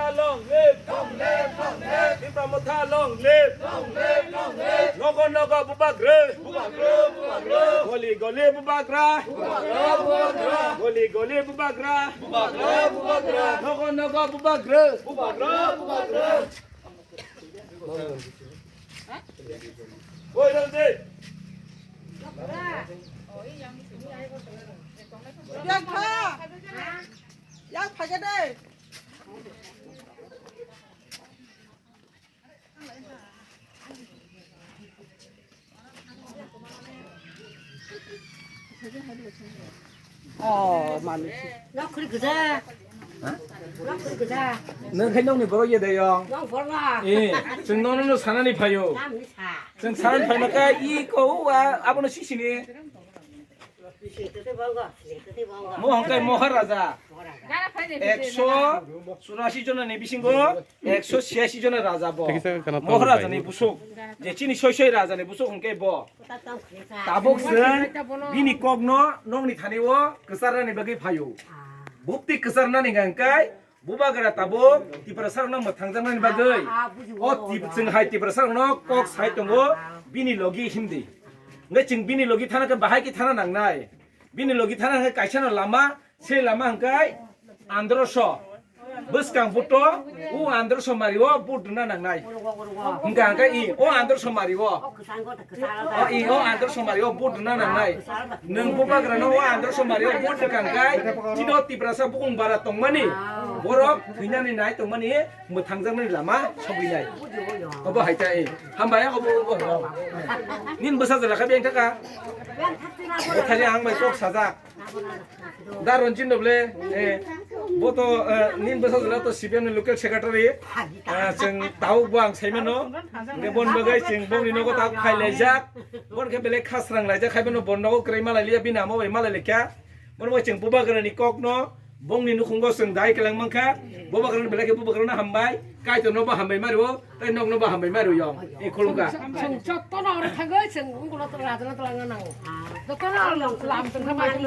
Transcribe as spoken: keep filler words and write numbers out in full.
Long live! Long live! Long live! Tipra Motha long live! Long live! Long live! Nogo nogo Bubagra! Bubagra! Bubagra! Goli goli Bubagra! Bubagra! Bubagra! Goli goli Bubagra! Bubagra! Bubagra! Nogo nogo Bubagra! Bubagra! Bubagra! Oi, Ramji! Yang pha! Yang pha de! Oh, mami. Nok khri gja. Ha? Nok khri gja. Nang khai nokni borok ye de yong. Nok borok. Eh, chwng nono no sanani phayo. Tamni sa. Chwng sanani phaima khe i ko wa abono sisini. Mo hongkai Maharaja. Ekso churasi jona ni bisingo ekso siasi jona raja bo. Maharaja ni busuk. Je chini soi soi raja ni busuk hongkai bo. Tabuk se bini kok no nokni thani o kwcharnani bagwi phaio. Bupti kwcharnani hongkai Bubagra tabuk Tiprasarokno mwthangjaknani bagwi. Ah, ah, ah, bujigo, o Tip-, ah. Chwng hai Tiprasarokno kok sai tongo, bini logi himdi. Hwnkhe chwng bini logi thana khe bahai khe thana nangnai. Bini logi thana hwnkhe kaisa no lama, se lama hwnkhe androso. Bwskang buto, o androso mario vote rwna nangnai. Hwnkha hwnkhe i, o androso mario. O i, o androso mario vote rwna nangnai. Nwng Bubagrano o androso mario vote rwkha hwnkhe, chini o Tiprasa bukung bara tongmani, borok thwinani nai tongmani, mwthangjaknani lama sogwinai. Obo hai ta i. Hambai obo, obo, obo. Nini bwsa jora kha beng thaka. Bwthai ang bai kok sajak. Da Ranjit no ble, eh, bo to, eh, nini bwsa jora to C P M ni local secretary. Eh, chwng tabuk bo ang sai mano. Hwnkhe bon bagwi chwng bongni nogo tabuk phai laijak. Bon khe belai khasrang laijak, hai bono bon nogo kwrwi malai liya, bini amo bai malai laikha. Bono bai chwng Bubagrani kokno, bongni nukhungo chwng dai kwlang mankha. Bubagrano belai khe Bubagrano hambai, Kaitorno bo hambai mario, tei nokno bo hambai mario yong. E khulumkha. Chwng jotono oro thangwi chwng wngkukno rajana twlangna nango. Jotono lam tongkha bai.